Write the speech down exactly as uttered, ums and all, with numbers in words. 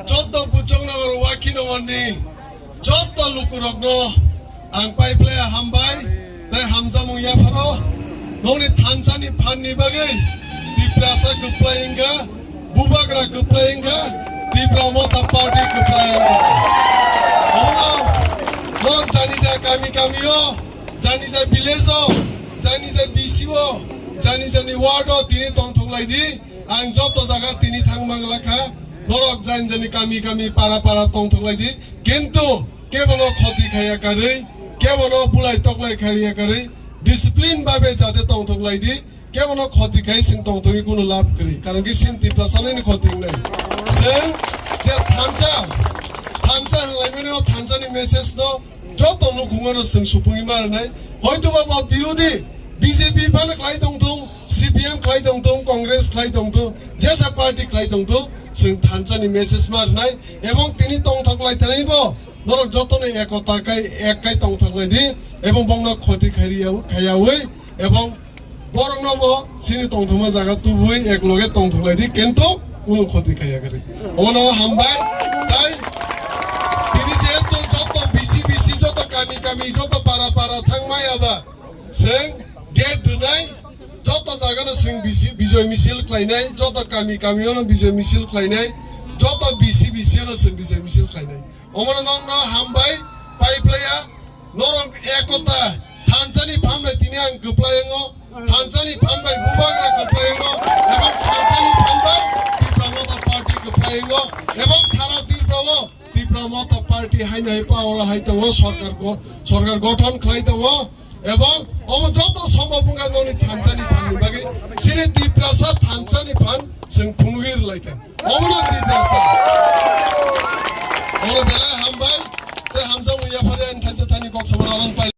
Joto Buchongnagar Wakhinogorni joto lukurokno ang paiphlaiya hambai tei hamjakmung yapharo. Nongni thansa ni phanni bagwi Tiprasa kwplai wngkha, Bubagra kwplai wngkha, Tipra Motha Party kwplai wngkha. Omono norok jani ja kami kami o, jani ja village o, jani ja B C o, jani jani ward o tini tongthok lai di. Ang joto jaga tini thang manglakha, norok jani jani kami kami para para tongthok lai di. Kintu kebono khoti khaiya karwi, kebono bulai toklai khaiya karwi, discipline babe jate tongthok lai di. Kebono khoti khai sing tongthogwi kunu lab kwrwi. Karon ki sin Tiprasa ni khoti wngnai. Sing je thansa, thansa hwnlaimani o thansa ni message no joto nukhungo no sing supungwi ma rwnai. Hoytoba bo birodi B J P phano khlai tongthung, C P M khlai tongthung, Congress khlai tongthung, jesa party khlai tongthung, sing thansa ni message ma rwnai. Ebong tini tongthok lai thani bo norok joto no ekota kai ek kai tongthok lai di. Ebong bongno khoti khairiya khaiyawi ebong borokno bo chini tongthokma jaga tubui ek loge tongthok lai di, kintu kunu khoti khaiya kwrwi. Omono hambai, tai tini jehetu joto B C B C, joto kami kami, joto para para thangmaya ba, seng date rwnai, joto jaga no seng bisi-, bijoy misil khlainai, joto kami kami ono bijoy misil khlainai, joto B C B C ono seng bijoy misil khlainai. Omono nokno hambai, paiphlaiya, norok ekota, thansani phan bai tini ang kwplai wngo, thansani phan bai Bubagra kwplai wngo, ebong thansani phan bai Tipra Motha Party kwplai wngo, ebong sara Tripura o Tipra Motha Party haino hai power o hai tongo, sorkar go-, sorkar gothon khlai tongo, ebong omo joto sombhob wngkha nokni thansani phan ni bagwi, chini Tiprasa thansani phan chwng phunugwi rwlaikha. Omono Tiprasa. Omono belai hambai, tei hamjakmung yaphari ani thaisa thani kok samani along pai.